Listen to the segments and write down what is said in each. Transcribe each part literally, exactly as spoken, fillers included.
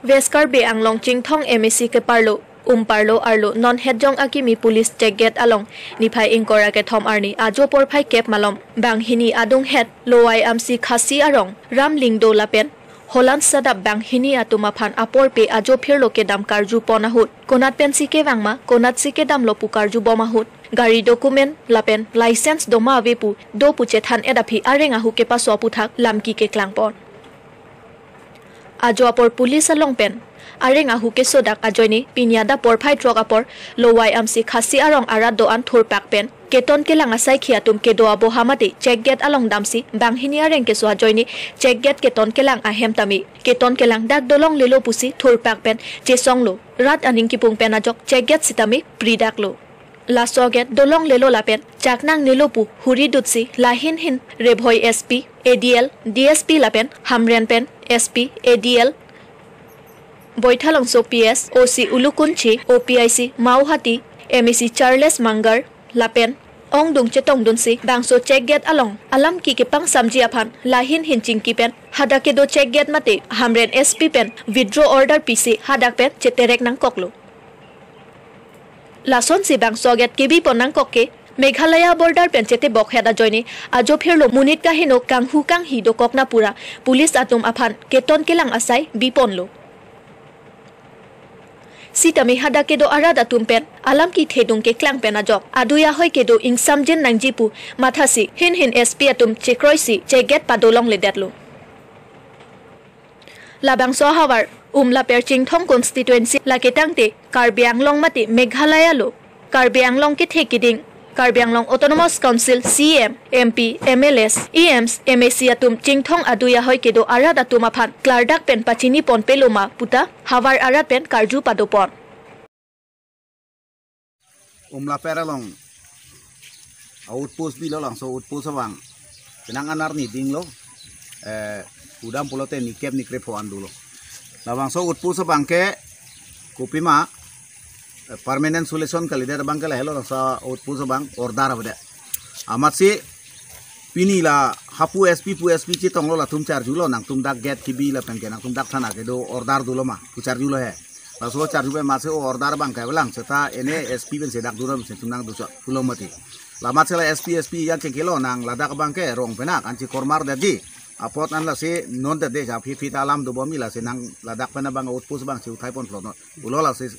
West Karbi Anglong Chinthong M A C keparlo, umparlo arlo non hetjong akimi police check gate along niphai ingkoi ra kethom arni ajo porphai kep malom banghini adunghet Lowai Amsi Khasi arong Ram Lyngdoh lapen Holan Sadap banghini atum aphan apor pe ajo phirlo kedam karju pon ahut konat pensi kevang ma, konatsi kedamlo pu karju bom ahut gari document lapen license doma ave pu do pu chethan-et aphi areng ahu kepaso aputhak lamki keklang pon. Ajo apor police along pen areng ahu kesodak ajoine pini adap porphai throk apor Lowai Amsi Khasi arong arat do-an thurpak pen keton kelang asaikhi atum kedo aboha mate check gate along damsi banghini areng keso ajoine check gate keton kelang ahem tame keton kelang dak dolonglelo pusi thurpak pen chesonglo, rat aning kipung pen ajok check gate sitame pridaklo. Laso gate dolonglelo lapen chak nangnelo pu huri dutsi lahin hin Rebhoi S P, A D L, D S P lapen Hamren pen S P, A D L, Boithalangso P S, O C Ulukunchi, O P I C Mauhati, M A C Charles Mangar lapen ongdung chetongdunsi bangso check gate along alamki kepangsamji aphan lahin hin chingki pen hadak kedo check gate mate Hamren S P pen withdraw order pisi hadak pen cheterek nangkoklo. Lasonsi bangso gate kebi pon nangkok ke Meghalaya border pen chetebok het ajoine ajo phirlo monit kaheno kanghu kanghi dokok na pura police atum aphan keton kelang asai bi ponlo. Sitame hadak kedo arat atum pen alamki thedung keklang pen ajok adui ahoi kedo ingsamjin nangji pu mathasi hin hin S P atum chekroisi check gate padolongledetlo. Labangso ahavar Umlaper Chinthong constituency lake tangte Karbi Anglong mate Meghalaya lo. Karbi Anglong kethe keding, Karbi Anglong Autonomous Council C E M, M P, M L As, E Ms, M A C atum Chinthong adui ahoi kedo arat atum aphan klardak pen pachini pon peloma puta havar arat pen karju padopon. Umlaper along a-outpost bilo, labangso outpost abang penang an arni dinglo, eh, udam pulote nikep nikrepho an dolo. Labangso outpost abang ke kopima, eh, permanent solution kalidet abang ke lahelo, labangso outpost abang order avedet. Amatsi pini la hapu S P pu S P chetonglo, latum charjulo, nangtum dak gate kebi lapen ke nangtum dak thana kedo order dolo ma pu charjulo he. Laso charju pen amatsi o order abang ke avelang, seta ene S P pensi dak dolo, pensi tum nangdochot pulo mati. La amatsi la S P S P jan chengkelo, nang ladak abang ke rong penak ansi kormar detji. Apot an lasi non det de, ja phi phi ta alam dobom, lasi nang ladak pen abang outpost abang si uthai pon phlot non pulo, lasi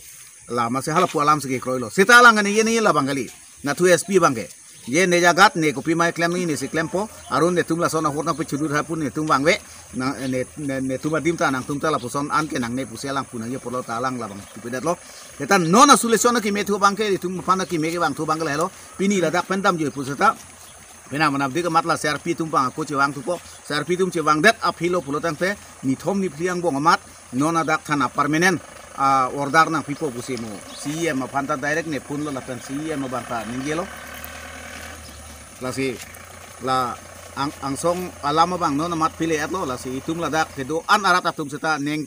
la amatsi hala pu alam si kekroilo. Seta alang kani ye ni labang kali. Nathu S P abang ke, je ne jagat ne kopima klem ni, nesi klempo, arun netum lason ahut nangpichudu thai pu netum vangve, na, ne, ne, netum adim ta nangtum ta lapuson an ke nangne pusi alang pu nangji apotlo ta alang labang chupedetlo. Seta non a-solution akeme thu abang ke, itum aphan akeme kevang thu abang ke lahelo. Pini ladak pen damjoi pu seta pena mana dik amat la C R P atum abang ako chevang thupo. C R P atum chevangdet aphi lo pulo tangte nithom niphli angbong amat non adak thana permanent, ah, order nangpipo pusi mo C E M aphan ta direct ne phone lo lapen C E M abang ta ningjelo. Lasi la ang, angsong alam abang non amat pile-etlo, lasi itum ladak kedo-an arat atum seta neng,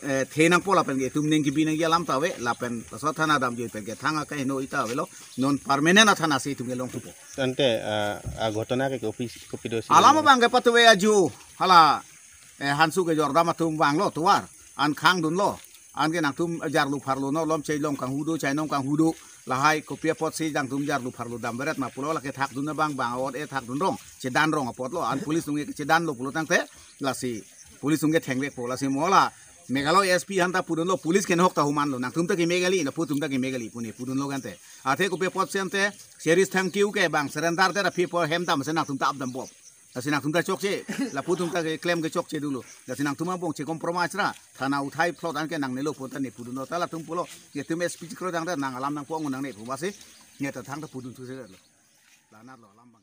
eh, the nangpo lapen ke itum neng kebi nangji alam ta ave, lapen laso thana damjoi pen ke thang akeheno ita avelo, non permanent athana si itum kelong thupo. Tangte, ah, a ghotona ke kopi, kopi do si? Alam abang ke patuve aju hala, eh, hansu kejor dam atum vanglo tovar, an khangdunlo. An ke nangtum jarlo pharlo, no lom chai lom kanghu do, chai nom kanghu do. Lahai kopi apotsi nangtum jarlo pharlo dam beret ma pulo, lake thakdun abang bang a-ot e thakdun rong, chedan rong apotlo. An police atum ke chedanlo pulo tangte lasi police atum ke thengvekpo, lasi mo la Meghalaya S P aphan ta pudunlo, police ke nahok ta humanlo, nangtum ta keme kali, lapu atum ta keme kali pu ne pudunlo kante. Athe kopi apotsi ante Sheriff Thangkeo ke bang surrender det aphi apor hem dam si nangtum ta apdam bom. Lasi nangtum ta chokche, lapu atum ta keklem ke chokche dolo. Lasi nangtum angbong che compromise ra, thana uthai phlot an ke nangnelo pu ta ne pudunlo, ta latum pulo, netum S P chikro dang ta nang alam nangpo, nang ne pu basi, ne ta thang ta pudun thu se lo. La nat lo alam abang.